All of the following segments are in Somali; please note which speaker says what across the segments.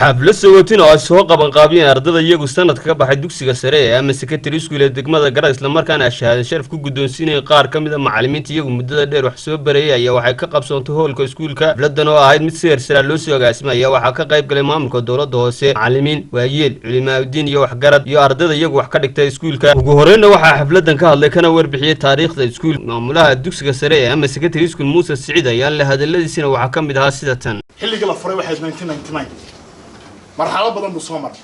Speaker 1: Xaflad sagootin oo ay soo qaban qaabiyeen ardada iyagu sanadka ka baxay dugsiga sare ee ama secondary school ee degmada Gara, islamarkaana shahaado sharaf ku guddoonsiinayay qaar ka mid a macallimiinta iyagu muddada dheer wax soo barayay, ayaa waxay ka qabsoontay hoolka iskuulka. Xafladan oo ahayd mid si heersaraa loo soo agaasimay ayaa waxaa ka qayb galay maamulka dowladda hoose, macallimiin, waayeel, culimaaudiin iyo waxgarad iyo ardada iyagu wax ka dhigtay iskuulka. Ugu horreynna waxaa xafladan ka hadlay kana warbixiyey taariikhda iskuul maamulaha dugsiga sare ee ama secondary school, Muuse Siciid Ayaanle. Hadaladiisina waxaa ka mid ahaa sida tan.
Speaker 2: Xilligii la furay waxayd 1999. Marxalad badan buu soo maray,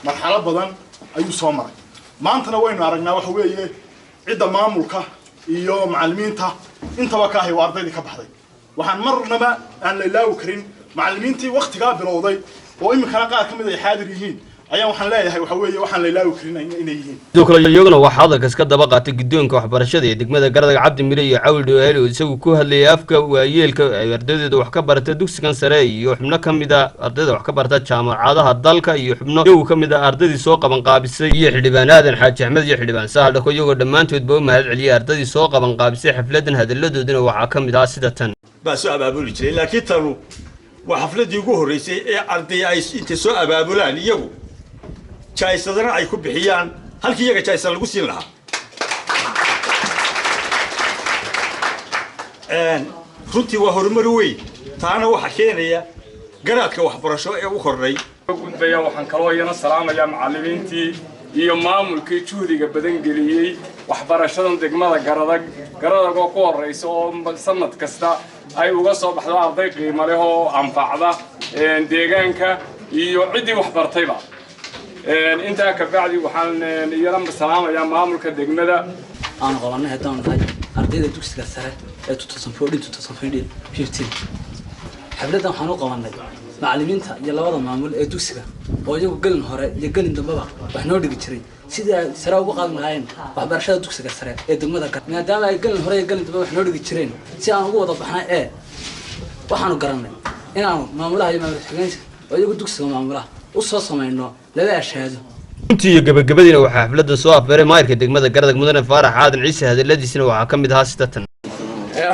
Speaker 2: marxalad badan ayuu soo maray. Maantana waynu aragnaa, waxa weeye cidda maamulka iyo macallimiinta intaba ka ahay waa ardaydii ka baxday. Waxaan marnaba aan la ilaawi karin macallimiintii waktigaa bilowday oo iminkana qaar ka mid ay xaadir yihiin ayaan waxaan leeyahay, waxa weeye waxaan la ilaawi karin inay yihiin.
Speaker 1: Sidoo kale iyaguna waxaa hadalkaas ka daba qaatay guddoonka waxbarashada ee degmada Garadag, Cabdi Mire iyo Cawil Dhawaali, oo isagu ku hadlayay afka waayeelka ay ardaydeeda wax ka barata dugsigan sare, iyo xubno ka mid a ardayda wax ka barata jaamacadaha dalka, iyo xubno iyagu ka mid a ardaydii soo qaban qaabisay, iyo xildhibaan Aadan Xaaji Axmed iyo xildhibaan Sahal Dhako, iyagoo dhammaantoodba u mahad celiyay ardaydii soo qaban qaabisay xafladan. Hadalladoodina waxaa ka mid ahaa sida tan.
Speaker 3: Baa soo abaabuli jiray, laakiin tanu waa xafladdii ugu horreysay ee arday ay intay soo abaabulaan iyagu jaa'isadana ay ku bixiyaan halkii iyaga jaa'isa lagu siin lahaa. Runtii waa horumar weyn, taana waxaa keenaya garaadka waxbarasho ee u kordhay.
Speaker 4: Gudbaya, waxaan kaloo iyana salaamayaa macallimiintii iyo maamulkii juhdiga badan geliyey waxbarashadan degmada Garadag. Garadag oo ku horraysa oo sanad kasta ay uga soo baxdo arday qiimo leh oo anfacda deegaanka iyo ciddii waxbartayba. Intaa ka bacdi waxaan iyana salaamayaa maamulka degmada.
Speaker 5: Aanu qabanay haddaanu nahay ardayda dugsiga sare ee 2014, 2015. Xafladdan waxaan u qabanay macallimiinta iyo labada maamul ee dugsiga oo iyagu gelin hore iyo gelin dambeba wax noo dhigi jiray, sidii ay sare ugu qaadan lahaayeen waxbarashada dugsiga sare ee degmada, maadaama ay gelin hore iyo gelin dambe wax noo dhigi jireen. Si aan ugu wada baxnay ee waxaanu garannay inaanu maamulaha iyo maamul xigeenka oo iyagu dugsiga maamulaha u soo samayno laba ashaado.
Speaker 1: Runtii iyo gabagabadiina waxaa xafladan soo afbeeray maayirka degmada Garadag, mudane Faarax Aadan Ciise. Hadaladiisina waxaa ka mid ahaa sida tan.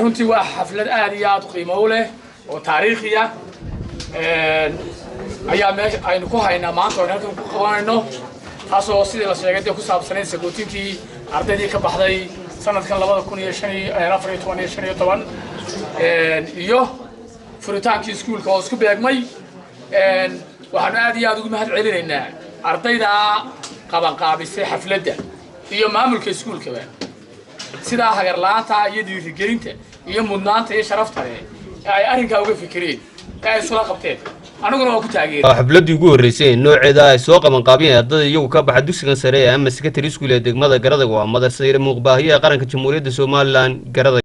Speaker 6: Runtii waa xaflad aad iyo aad u qiimo u leh oo taariikhiya ayaa meesha aynu ku haynaa maanta oon halkan ku qabanayno, taasoo sidii la sheegay dee ku saabsanayd sagootinkii ardaydii ka baxday sanadkan 2014 iyo 15 iyo furitaankii iskuulka oo isku beegmay. Waxaanu aad iyo aad ugu mahad celinaynaa ardayda qabanqaabisay xafladda iyo maamulka iskuulkaba sidaa hagarla'aanta iyo dhiirigelinta iyo mudnaanta iyo sharafta leh ee ay arrinkaa uga fikireen ee ay isula qabteen. Aniguna waa ku taageeray.
Speaker 1: Waa xafladii ugu horreysay ee nooceeda ay soo qaban qaabiyeen ardada iyagu ka baxa dugsigan sare ee ama secondary school ee degmada Garadag. Waa Madar Sayre, muuqbaahiyaha qaranka Jamhuuriyadda Somaliland, Garadag.